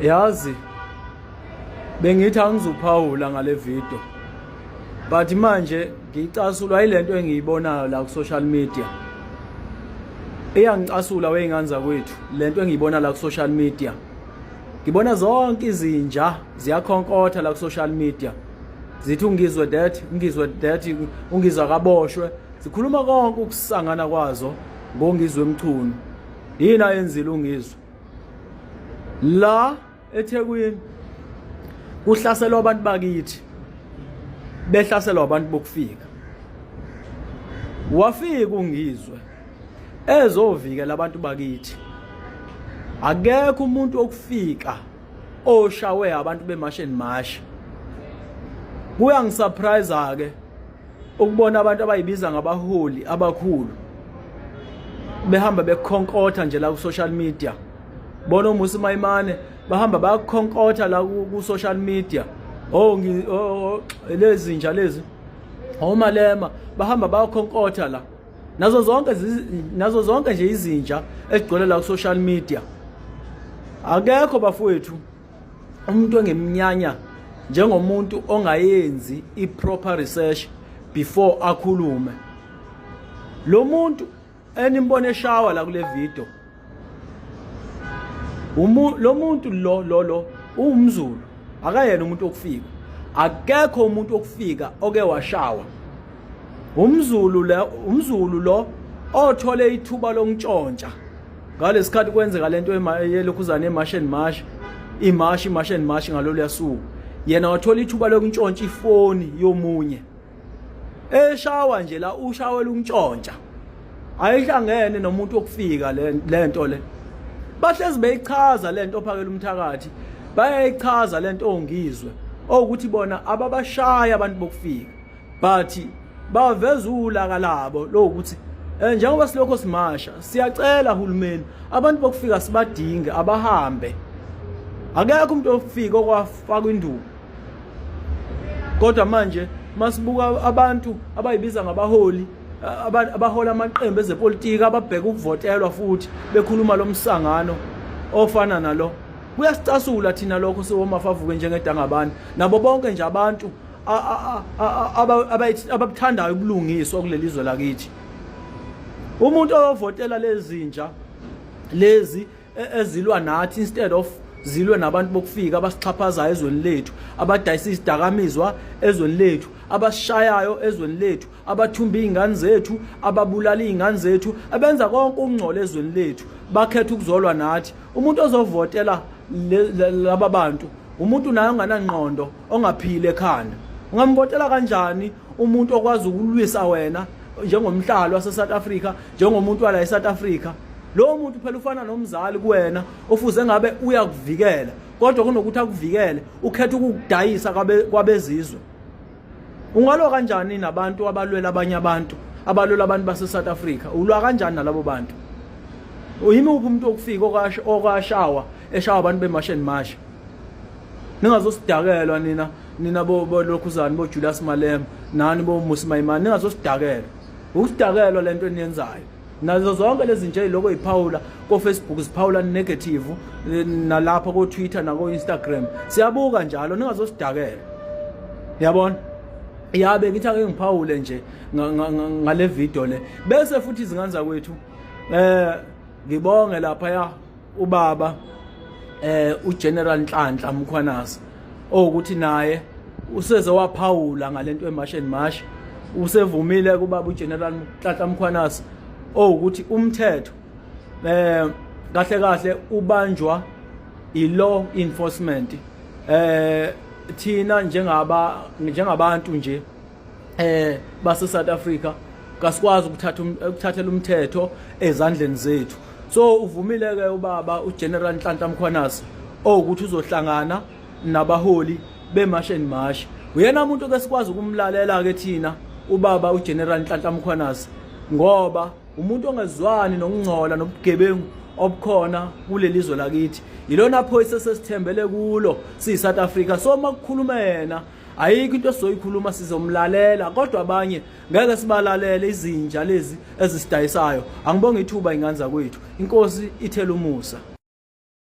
Yazi bengithi angizuphawula ngale video but manje ngicasulwa yilento engiyibonayo la ku social media. Iyangicasula weyingane zakwethu lento engiyibona la ku social media. Ngibona zonke izinja ziyakhonkotha la ku social media. Zithi ungizwe that, ungizwe that, ungizwe akaboshwe. Zikhuluma konke ukusangana kwazo ngongizwe Mchunu. Yini ayenzile ungizwe? La eThekwini kuhlaselwa abantu bakithi behlaselwa abantu bokufika. Wafika ungizwe ezovikela abantu bakithi. Akekho umuntu okufika oshawe abantu beMarch and March. Kuyangisurprise ke ukubona abantu abayibiza ngabaholi abakhulu behamba bekhonkotha nje la ku social media bona uMusi Mayimane bahamba bayakhonkotha la ku social media oh, oh, oh lezi nja lezi omalema bahamba bayakhonkotha la nazo zonke nje izinja ezigcwele la ku social media. Akekho bafowethu umuntu engemnyanya njengomuntu ongayenzi i-proper research before akhulume. Lo muntu enimbona eshawa la kule video, lo muntu lo uwumZulu, akayena umuntu okufika. Akekho umuntu okufika oke washawa umZulu. Le umZulu lo othole ithuba lokuntshontsha ngalesikhathi kwenzeka lento yelokhuzana eMarch and March, imashi March and March ngalolu yasuku, yena wathola ithuba lokuntshontsha ifoni yomunye eshawa nje la, ushawela ukuntshontsha, ayihlangene nomuntu okufika. Lento le bahlezi beyichaza lento ophakela umthakathi, bayayichaza lento ongizwe okuthi bona ababashaya abantu bokufika, but baveza ulaka labo lokuthi njengoba silokho simasha, siyacela hulumeni, abantu bokufika sibadinge, abahambe. Akekho umuntu ofika okwafaka induku, kodwa manje masibuka abantu abayibiza ngabaholi, abahola amaqembu ezepolitiki, ababheka ukuvotelwa futhi bekhuluma lo msangano ofana nalo, kuyasicasula thina lokho siwomafavuke njengedangabani nabo bonke nje abantu ababuthandayo ubulungiswa kuleli zwe lakithi. Umuntu oyovotela lezinja lezi ezilwa nathi instead of zilwe nabantu bokufika abasixhaphazayo ezweni lethu, abadayisa izidakamizwa ezweni lethu, abasishayayo ezweni lethu, abathumba iy'ngane zethu, ababulala iy'ngane zethu, abenza konke ukungcola ezweni lethu, bakhetha ukuzolwa nathi. Umuntu ozovotela laba bantu umuntu naye onganangqondo, ongaphili ekhanda. Ungamvotela kanjani umuntu okwazi ukulwisa wena njengomhlali wase-South Africa, njengomuntu wala e-South Africa? Lowo muntu phela ufana nomzali kuwena ofuze ngabe uyakuvikela, kodwa kunokuthi akuvikele ukhetha ukukudayisa kwabezizwe. Ungalwa kanjani nabantu abalwela abanye abantu, abalwela abantu base-South Africa? Ulwa kanjani nalabo bantu? Uyimuphi umuntu okufika okwashawa eshawa abantu beMarch and March? Ningazosidakelwa nina bolokhuzani bo-Julius Malema nani bo-Musi Maimane, ningazosidakelwa. Ukusidakelwa lento eniyenzayo nazo zonke lezi nje lokho yiphawula ko-Facebook, ziphawula negative nalapha ko-Twitter nako-Instagram, siyabuka njalo. Ningazosidakelwa, yabona. Yabe ngithi ake ngiphawule nje ngale video le, bese futhi izingane zakwethu ngibonge lapha ya ubaba uGeneral Nhlanhla Mkhwanazi, owukuthi naye useze waphawula ngalento eMarch and March. Usevumile kubaba uGeneral Nhlanhla Mkhwanazi owukuthi umthetho kahle kahle ubanjwa i-law enforcement. Thina njengabantu nje base South Africa kasikwazi ukuthathela umthetho ezandleni zethu. So uvumile ke ubaba uGeneral Nhlanhla Mkhwanazi owukuthi uzohlangana nabaholi beMarch and March. Uyena umuntu ke sikwazi ukumlalela ke thina ubaba uGeneral Nhlanhla Mkhwanazi, ngoba umuntu ongezwani nokungcola nobugebengu obukhona kuleli zwe lakithi. Yilona phoyisa sesithembele kulo siyi-South Africa, so uma kukhuluma yena ayikho into esizoyikhuluma, sizomlalela, kodwa abanye ngeke sibalalele, izinja lezi ezisidayisayo. Angibonge ithuba ingane zakwethu, inkosi ithela umusa.